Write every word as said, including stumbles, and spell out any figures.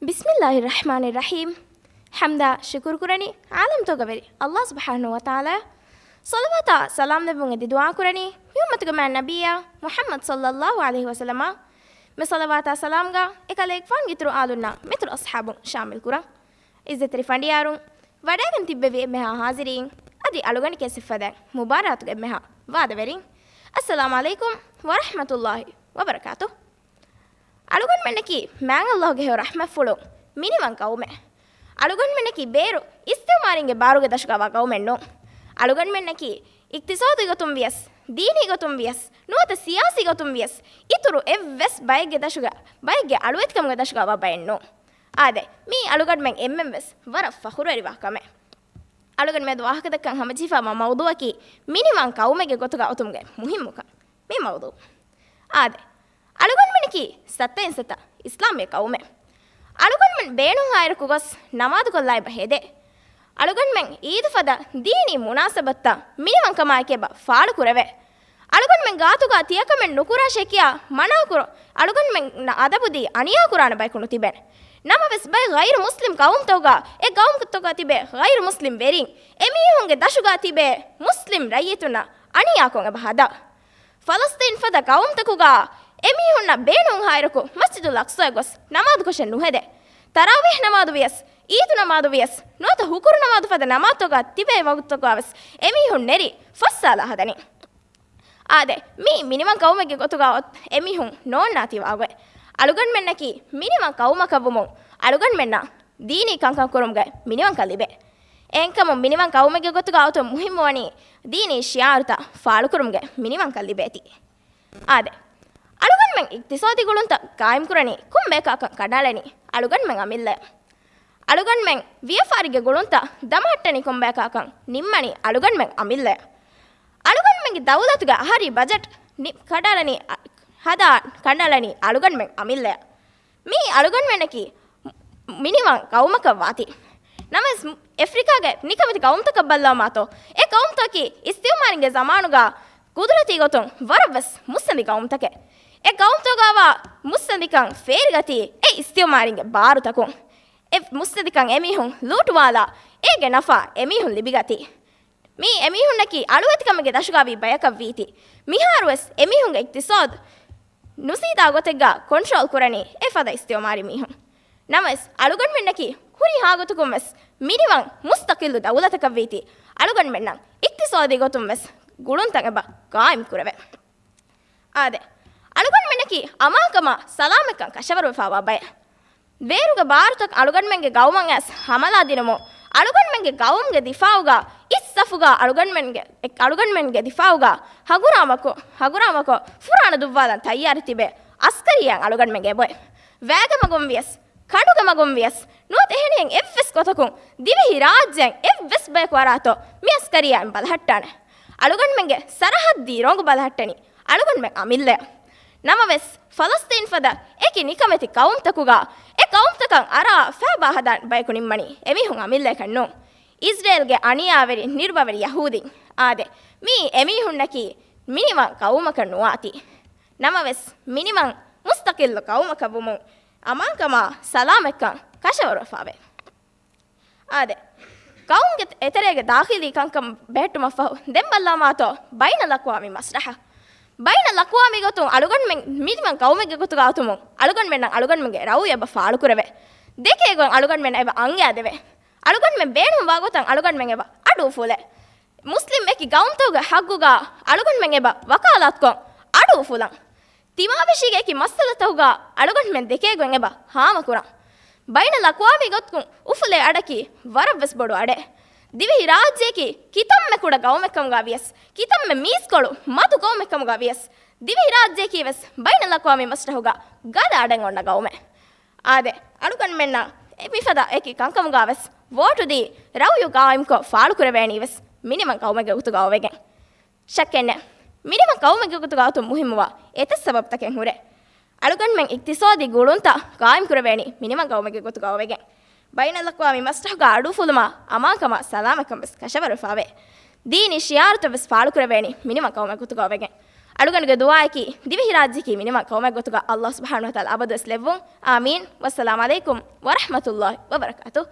ބިސްމިއްލާހި ރަޙްމާނި ރަޙީމް. ޙަމްދާ ޝުކުރު ކުރަނީ ޢާލަމްތަކުގެ ވެރި ﷲ ސުބްޙާނަހޫ ވަތަޢާލާ. ޞަލަވާތާ ސަލާމް ލެއްވުން އެދި ދުޢާ ކުރަނީ މި އުއްމަތުގެ މާތް ނަބިއްޔާ މުޙައްމަދު ޞައްލައްލާހު ޢަލައިހި ވަސައްލަމާ. މި ޞަލަވާތާ ސަލާމްގަ އެކަލޭގެފާނުގެ އިތުރު އާލުންނާ މިތުރު އަޞްޙާބުން ޝާމިލް ކުރަން. ޢިއްޒަތްތެރި ފަނޑިޔާރުން، ވަޑައިގެން ތިއްބެވި އެންމެހާ ޙާޟިރީން، އަދި އަޅުގަނޑު ކެއްސެއް ފަދައިން މުބާރާތުގެ އެންމެހާ ވާދަވެރިން، އައްސަލާމު ޢަލައިކުމް ވަރަޙްމަތުﷲ ވަބަރަކާތު. އަޅުގަނޑުމެންނަކީ މާތް ﷲގެ ހެޔޮ ރަޙްމަތްފުޅު މިނިވަން ޤައުމެއް. އަޅުގަނޑުމެންނަކީ ބޭރު އިސްތިޢުމާރީންގެ ބާރުގެ ދަށުގަވާ ޤައުމެއް ނޫން. އަޅުގަނޑުމެންނަކީ އިޤްތިޞާދީ ގޮތުން ވިޔަސް، ދީނީ ގޮތުން ވިޔަސް، ނުވަތަ ސިޔާސީ ގޮތުން ވިޔަސް، އިތުރު އެއްވެސް ބައެއްގެ ދަށުގަ، ބައެއްގެ އަޅުވެތިކަމުގެ ދަށުގަވާ ބައެއް ނޫން. އާދެ، މީ އަޅުގަނޑުމެން އެންމެންވެސް ވަރަށް ފަޚުރުވެރިވާ ކަމެއް. އަޅުގަނޑު މިއަދު ވާހަކަދައްކަން ހަމަޖެހިފައިވާ މައުޟޫއަކީ މިނިވަން ޤައުމެއްގެ ގޮތުގަ އޮތުމުގެ މުހިއްމުކަން. މި މައުޟޫ. އާދެ، އަޅުގަނޑުމެންނަކީ ސައްތައިން ސަތަ އިސްލާމީ ޤައުމެއް. އަޅުގަނޑުމެން ބޭނުންހާއިރަކު ގޮސް ނަމާދުކޮށްލާ އެބަ ހެދޭ. އަޅުގަނޑުމެން ޢީދު ފަދަ ދީނީ މުނާސަބަތްތައް މިނިވަންކަމާއެކީ އެބަ ފާޅުކުރެވޭ. އަޅުގަނޑުމެން ގާތުގަ ތިޔަކަމެއް ނުކުރާށޭ ކިޔާ މަނާކުރު، އަޅުގަނޑުމެންނަށް އަދަބުދީ އަނިޔާކުރާނެ ބަޔަކު ނުތިބޭނެ. ނަމަވެސް ބައެއް ޣައިރު މުސްލިމް ޤައުމުތަކުގަ އެ ޤައުމުތަކުގަ ތިބޭ ޣައިރު މުސްލިމް ވެރިން އެމީހުންގެ ދަށުގަ ތިބޭ މުސްލިމް ރައްޔިތުންނަށް އަނިޔާކޮށް އެބަ ހަދާ. ފަލަސްޠީން ފަދަ ޤައުމުތަކުގަ އެމީހުންނަށް ބޭނުންހާއިރަކު މަސްޖިދުލް އަޤްޞާއަށް ގޮސް ނަމާދުކޮށެއް ނުހެދޭ. ތަރާވީޙް ނަމާދު ވިޔަސް، ޢީދު ނަމާދު ވިޔަސް، ނުވަތަ ހުކުރު ނަމާދު ފަދަ ނަމާދުތަކުގަ ތިބޭ ވަގުތުތަކުގަވެސް އެމީހުން ނެރި ފައްސާލާ ހަދަނީ. އާދެ، މީ މިނިވަން ޤައުމެއްގެ ގޮތުގަ އޮތް އެމީހުން ނޯންނާތީ ވާގޮތް. އަޅުގަނޑުމެންނަކީ މިނިވަން ޤައުމަކަށްވުމުން އަޅުގަނޑުމެންނަށް ދީނީ ކަންކަން ކުރުމުގައި މިނިވަންކަން ލިބޭ. އެހެންކަމުން މިނިވަން ޤައުމެއްގެ ގޮތުގަ އޮތުން މުހިއްމުވަނީ ދީނީ ޝިޢާރުތައް ފާޅުކުރުމުގައި މިނިވަންކަން ލިބޭތީ. އާދެ، އަޅުގަނޑުމެން އިޤްތިޞާދީ ގުޅުންތައް ޤާއިމްކުރަނީ ކޮން ބަޔަކާކަން ކަނޑައަޅަނީ އަޅުގަނޑުމެން އަމިއްލައަށް. އަޅުގަނޑުމެން ވިޔަފާރިގެ ގުޅުންތައް ދަމަހައްޓަނީ ކޮންބަޔަކާކަން ނިންމަނީ އަޅުގަނޑުމެން އަމިއްލައަށް. އަޅުގަނޑުމެންގެ ދައުލަތުގެ އަހަރީ ބަޖެޓް ނި-، ކަނޑައަޅަނީ އަ-، ހަދާ ކަނޑައަޅަނީ އަޅުގަނޑުމެން އަމިއްލައަށް. މީ އަޅުގަނޑުމެންނަކީ މިނިވަން ޤައުމަކަށް ވާތީ. ނަމަވެސް އެފްރިކާގެ ނިކަމެތި ޤައުމުތަކަށް ބައްލަވާމާތޯ، އެ ޤައުމުތަކަކީ އިސްތިޢުމާރީންގެ ޒަމާނުގަ ޤުދުރަތީ ގޮތުން ވަރަށްވެސް މުއްސަނދި ޤައުމުތަކެއް. އެ ޤައުމުތަކުގަވާ މުއްސަނދިކަން ފޭރިގަތީ އެ އިސްތިޢުމާރީންގެ ބާރުތަކުން. އެ މުއްސަނދިކަން އެމީހުން ލޫޓުވާލާ، އޭގެ ނަފާ އެމީހުން ލިބިގަތީ. މީ އެމީހުންނަކީ އަޅުވެތިކަމެއްގެ ދަށުގަވީ ބަޔަކަށް ވީތީ. މިހާރުވެސް އެމީހުންގެ އިޤްތިޞާދު ނުސީދާ ގޮތެއްގަ ކޮންޓްރޯލް ކުރަނީ އެފަދަ އިސްތިޢުމާރީ މީހުން. ނަމަވެސް، އަޅުގަނޑުމެންނަކީ ހުރިހާ ގޮތަކުން ވެސް މިނިވަން މުސްތަޤިއްލު ދައުލަތަކަށް ވީތީ، އަޅުގަނޑުމެންނަށް އިޤްތިޞާދީ ގޮތުން ވެސް ގުޅުންތައް އެބަ ޤާއިމް ކުރެވޭ. އާދެ، އަޅުގަނޑުމެންނަކީ އަމާންކަމާ ސަލާމަތްކަން ކަށަވަރުވެފައިވާ ބައެއް. ބޭރުގެ ބާރުތަކަށް އަޅުގަނޑުމެންގެ ގައުމަށް އައިސް ހަމަލާ ދިނުމުން، އަޅުގަނޑުމެންގެ ގައުމުގެ ދިފާޢުގަ އިސް ސަފުގަ އަޅުގަނޑުމެންގެ، އަޅުގަނޑުމެންގެ ދިފާޢުގަ ހަނގުރާމަކޮށް، ހަނގުރާމަކޮށް ފުރާނަ ދުއްވާލަން ތައްޔާރު ތިބޭ އަސްކަރިއްޔާ އަޅުގަނޑުމެންގެ އެބައޮތް. ވައިގެ މަގުން ވިޔަސް، ކަނޑުގެ މަގުން ވިޔަސް، ނުވަތަ އެހެނިހެން އެއްވެސް ގޮތަކުން ދިވެހި ރާއްޖޭން އެއްވެސް ބަޔަކު އަރާތޯ މި އަސްކަރިއްޔާއިން ބަލަހައްޓާނެ. އަޅުގަނޑުމެންގެ ސަރަހައްދީ ރޮނގު ބަލަހައްޓަނީ އަޅުގަނޑުމެން އަމިއްލައަށް. ނަމަވެސް، ފަލަސްޠީން ފަދަ އެކި ނިކަމެތި ޤައުމުތަކުގަ އެ ޤައުމުތަކަށް އަރާ ފައިބާ ހަދާން ބަޔަކު ނިންމަނީ އެމީހުން އަމިއްލައަކަށް ނޫން. އިޒްރޭލްގެ އަނިޔާވެރި ނިރުބަވެރި ޔަހޫދީން. އާދެ، މީ އެމީހުންނަކީ މިނިވަން ޤައުމަކަށް ނުވާތީ. ނަމަވެސް، މިނިވަން މުސްތަޤިއްލު ޤައުމަކަށް ވުމުން އަމާންކަމާ ސަލާމަތްކަން ކަށަވަރުވެފައިވޭ. އާދެ، ޤައުމުގެ އެތެރޭގެ ދާޚިލީ ކަންކަން ބެހެއްޓުމަށްފަހު، ދެން ބައްލަވާމާތޯ ބައިނަލްއަޤްވާމީ މަސްލަޙަ. ބައިނަލްއަޤްވާމީ ގޮތުން އަޅުގަނޑުމެން މިނިވަން ޤައުމެއްގެ ގޮތުގަ އޮތުމުން، އަޅުގަނޑުމެންނަށް އަޅުގަނޑުމެންގެ ރައުޔު އެބަ ފާޅުކުރެވޭ. ދެކޭގޮތް އަޅުގަނޑުމެން އެބަ އަންގައިދެވޭ. އަޅުގަނޑުމެން ބޭނުންވާ ގޮތަށް އަޅުގަނޑުމެން އެބަ އަޑު އުފުލޭ. މުސްލިމް އެކި ޤައުމުތަކުގެ ޙައްޤުގަ އަޅުގަނޑުމެން އެބަ ވަކާލާތުކޮށް އަޑު އުފުލަން. ތިމާވެށީގެ އެކި މައްސަލަތަކުގަ އަޅުގަނޑުމެން ދެކޭގޮތް އެބަ ހާމަކުރަން. ބައިނަލްއަޤްވާމީ ގޮތުން އުފުލޭ އަޑަކީ ވަރަށްވެސް ބޮޑު އަޑެއް. ދިވެހި ރާއްޖެއަކީ ކިތަންމެ ކުޑަ ގައުމެއްކަމުގަ ވިޔަސް، ކިތަންމެ މީސްކޮޅު މަދު ގައުމެއްކަމުގަ ވިޔަސް، ދިވެހި ރާއްޖެއަކީ ވެސް ބައިނަލްއަޤްވާމީ މަސްރަޙުގަ ގަދަ އަޑެއް އޮންނަ ގައުމެއް. އާދެ، އަޅުގަނޑުމެންނަށް އެ މިފަދަ އެކި ކަންކަމުގަ ވެސް ވޯޓު ދީ، ރައުޔު ޤާއިމްކޮށް ފާޅުކުރެވޭނީ ވެސް މިނިވަން ޤައުމެއްގެ ގޮތުގަ އޮވެގެން. ޝައްކެއް ނެތް. މިނިވަން ޤައުމެއްގެ ގޮތުގަ އޮތުން މުހިއްމުވާ އެތައް ސަބަބުތަކެއް ހުރޭ. އަޅުގަނޑުމެން އިޤްތިޞާދީ ގުޅުންތައް ޤާއިމް ކުރެވޭނީ މިނިވަން ޤައުމެއްގެ ގޮތުގަ އޮވެގެން. ބައިނަލްއަޤްވާމީ މަސްރަޙުގަ އަޑުއުފުލުމާ އަމާންކަމާ ސަލާމަތްކަން ވެސް ކަށަވަރުވެފައިވޭ. ދީނީ ޝިޢާރުތައް ވެސް ފާޅުކުރެވޭނީ މިނިވަން ޤައުމެއްގެ ގޮތުގަ އޮވެގެން. އަޅުގަނޑުގެ ދުޢާއަކީ ދިވެހިރާއްޖެއަކީ މިނިވަން ޤައުމެއް ގޮތުގަ ﷲ ސުބްޙާނަހޫ ވަތަޢާލާ އަބަދުވެސް ލެއްވުން. އާމީން. ވައްސަލާމް ޢަލައިކުމް ވަރަޙްމަތުﷲ ވަބަރަކާތުހު.